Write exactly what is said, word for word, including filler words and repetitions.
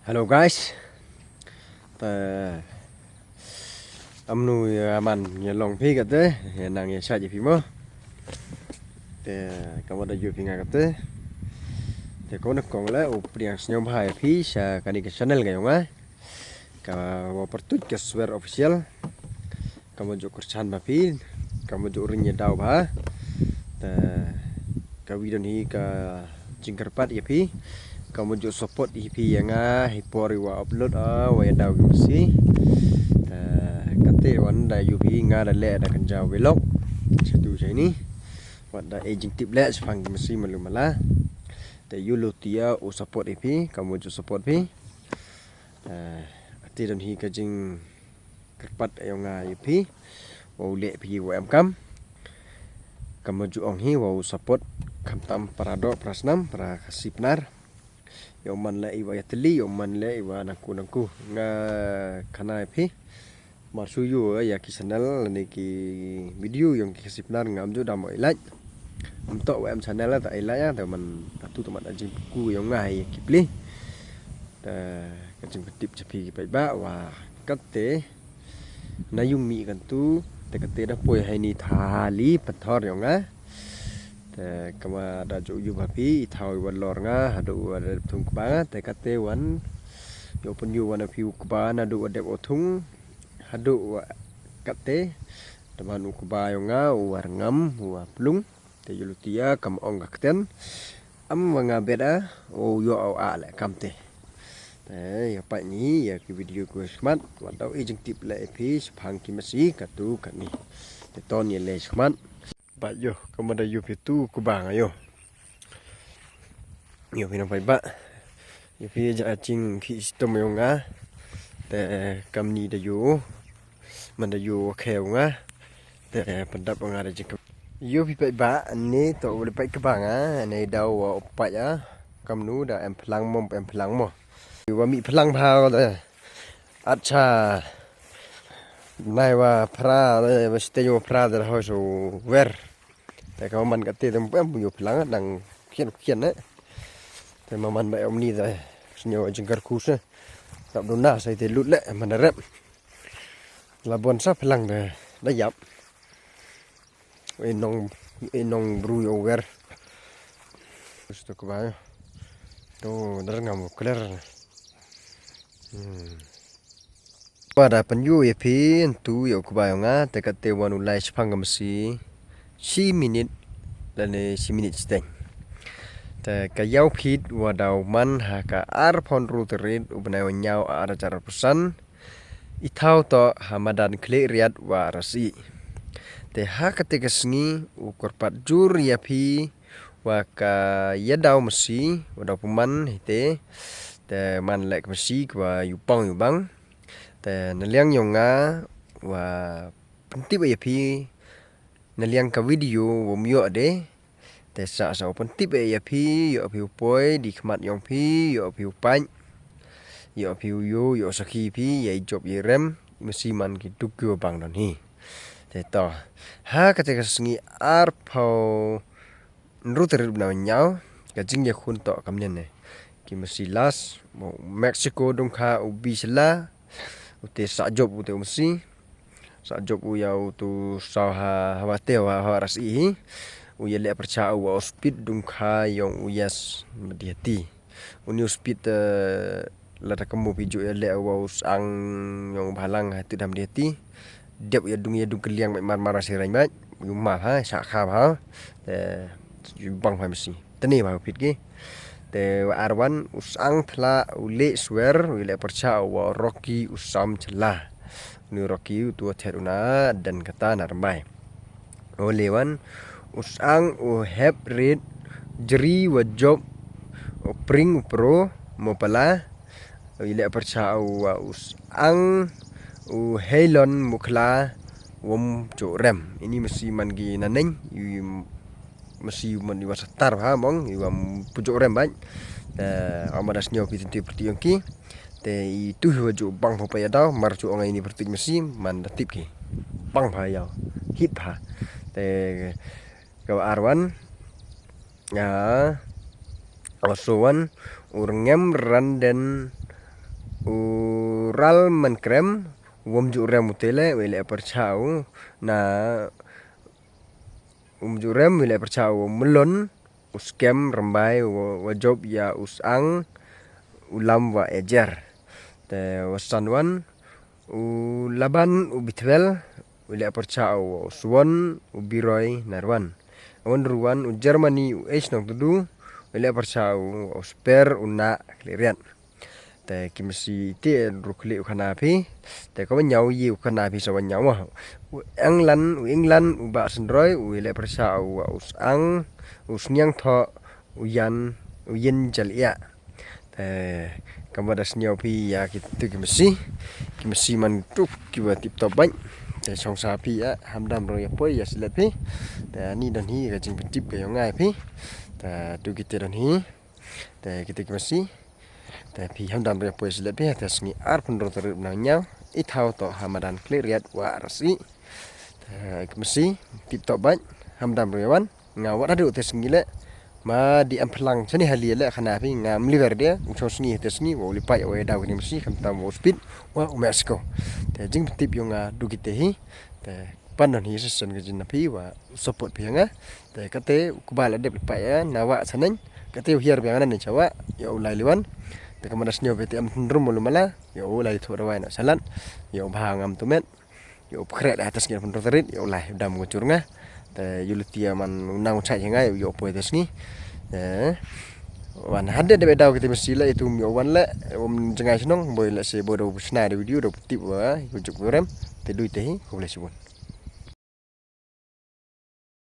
Hello guys. Te amnu ya man ya long phi kate, ya nang ya sha ya phi mo. Te kawa da yu phi nga kate. Te ko na kong le u priang sñiaw bha ya phi sha kani ka channel ka yong nga. Ka wa pertuit ka Swer Official. Ka mo ju kyrchan ba phi, ka mo ju ring ya daw ba. Te ka video ni ka jingkyrpad ya phi. Ka mo ju support ya phi ya nga, hi por wa upload a, wa ya daw ki masi. Te kate wan da yu phi nga da le da kan jaw vlog. Satu sa ini. Wat da e jingtip le sphang ki masi malu mala. Te yu lu tia u support ya phi, ka mo ju support phi. Te ati don hi ka jing kyrpad yong nga ya phi, wa u le phi wa em kam. Ka mo ju ong hi wa u support, khamtam para do, para snam, para Khasi Pnar. Yow man le i wa ya tli, yow man le i wa nangku nangku. Nga khana ya phi. Mar su yu ya ki channel, lane ki video yong ki Khasi Pnar ngam ju dam wa i like. Am to wa em channel ta i like ya, ta man atu ta man jing ku yong nga ya ki pli. Te ka jingpyntip cha phi ki paidbah wa kate na yung mi kan tu, te kate da poi hai ni tha li pathor yong nga. Te kama da ju yu ba phi, i thaw i wa lor nga, hadu wa da thung kba nga, te kate wan, yow pun yu wan a phi u kba na du wa dep o thung, hadu wa kate, da man u kba yong nga, u wa rngam, u wa plung. Te yu lu tia kam ong ka ktien. Am wa nga bet a, o yo au a le kam te. Te ya pa ni ya ki video ko smat, wa daw i jingtip le phi sphang ki masi katu kani. Te ton ya le smat. Ba yo, kam da yu phi tu kba nga yo. Yo phi nang paidbah. Yo phi ja ching ki stom yong nga. Te kam ni da yo. Man da yo khe nga. Te pyndap nga da jing. Yo phi paidbah, ni to wala paid kba nga, ni daw wa u paid a. Kam nu da em phlang mo, em phlang mo. Wa mi phlang bha da. Acha. Nai wa phra da, wa steng wa phra da hoi so wer. Te ka man kate da em yo phlang dang khian khian ne. Te ma man ba em ni da. Sñiaw jingkar khus ne. Rap duna sa te lut le man da rep. La bon sa phlang da, da yap. E nong, e nong bru yo wer. Sto kba. To, dar ngam kler. Hmm. Pada pynyu ya phi, tu yo kba yong nga, te kate wan u lai sphang ka masi. Chi minit, lane chi minit steng. Te ka yaw phit wa daw man ha ka ar pon ru tarik, u bnai wa ñiaw ar hajar arphaw san. I thaw to ha madan Khliehriat wa Rasi. Te ha kate ka sngi u kyrpad jur ya phi wa ka ya daw masi, wa daw pynman hite. Te man lek masi wa yu pang yu bang. Te na liang yong nga wa pyntip ya phi na liang ka video wa um yoh de. Te sa sa u pyntip ya phi, yoh phi u poi di khmat yong phi, yoh phi u paid, yoh phi u yu, yoh sakhi phi ya i jop ya i rem, masi man ki duk ki wa bang don hi. Te to, ha kate ka sngi ar phaw ynru tarik bnai wa ñiaw, ka jingyakhun to kam nen ne. Ki masi las, mo Mexico dungkha u bi sla, u te sa jop u te u masi. Sa jop u ya u tu saw ha, ha wa te wa, ha wa Rasi hi. U ya le pyrcha u wa u speed dungkha yong u Yas Madiati. U ni u speed, eh, lada kamu phi ju ya le wa u sang yong u bhalang ha tu dam Madiati. Dep ya dung ya dung keliang mar mar si rang bai. Yu ma ha, sa kha ha. Eh, yu bang ha masi. Teni ba u phit ki. Te wa ar wan u sang thla u le swer, u le pyrcha wa Rocky u sam chla. Ni Rocky u tu thet u na dan kata na rmai. U le wan u sang u hep rit jri wa jop u pring u pro mo pala. U le pyrcha wa u sang u heilon mo khla wom jo rem. Ini masi man gi na neng, yu masi man i wa satar bha mong, i wa pujuk rem bait. Te, ama da sñiaw phi tynti pyrti yong ki. Te, i tu hi wa ju bang pho pa ya daw, mar ju ong ini pyrti masi, man da tip ki. Bang pha yaw, hip pha. Te, ka wa ar wan, ya, also wan, u rngem randen, U Ral Mankrem, wom ju rem u te le, u le pyrchah u, na, um ju rem, u le pyrchah u Melon, u Skem Rembai, wa, wa jop ya u Sang, u Lam wa Ejer. Te wa san wan, u Laban, u Bitwel, u le pyrchah u Suwon, u Biroi Narwan. Wan ruwan, u Germany, u H Nong Tudu, u le pyrchah u Sper, u Na Kliriat. Te ki masi te ru khli u khana phi. Te ko nyaw yi u khana phi sa wan nyaw wa. U England, u England, u Ba Sendroi, u le pyrchah u, u Sang, u Sniang Tho, u Yan, u Yin Jal Ia. Te kam wa da snyaw phi ya ki tu ki masi. Ki masi man tu ki wa tip top bait. Te chong sa phi ya, hamdam ro ya poi ya silet phi. Te ni don hi ka jingpyntip ka yong ngai phi. Te tu ki te don hi. Te ki te ki masi. Te phi hamdam ro ya poi silet phi, te sngi ar pynro tarik nang nyaw. I thaw to ha madan Kliriat wa Rasi. Te ki masi, tip top bait, hamdam ro ya wan. Nga wa da du te sngi le. Ma di am phlang chani hali le khana phi, nga mliver dia, u chong sngi te sngi, wa u li pai, wa daw ni masi, kham tam wa u speed, wa u Mexico. Te jingpyntip yong nga du ki te hi. Te pan don hi session ka jin na phi, wa support phi nga. Te kate u kba la dep li pai ya, na wa sa neng. Kate u hiar biang na ni chawa, ya u lai liwan. Te kam da snyaw phi te am tundrum lu mala, ya u lai thu rawai na salat, ya u bha ngam tumet. Yow pkhreh da te sngi ar pynro tarik, yow lai dam ko chur nga. Te yow lutia man u nang u chai nga, yow poi te sngi. Te wan hadde de daw ki te masi le, itu yow wan le, um jngai chnong, boi le se boi da u sna de video, da u tip wa, yow juk yow rem, te dui te hi, khublei chibun.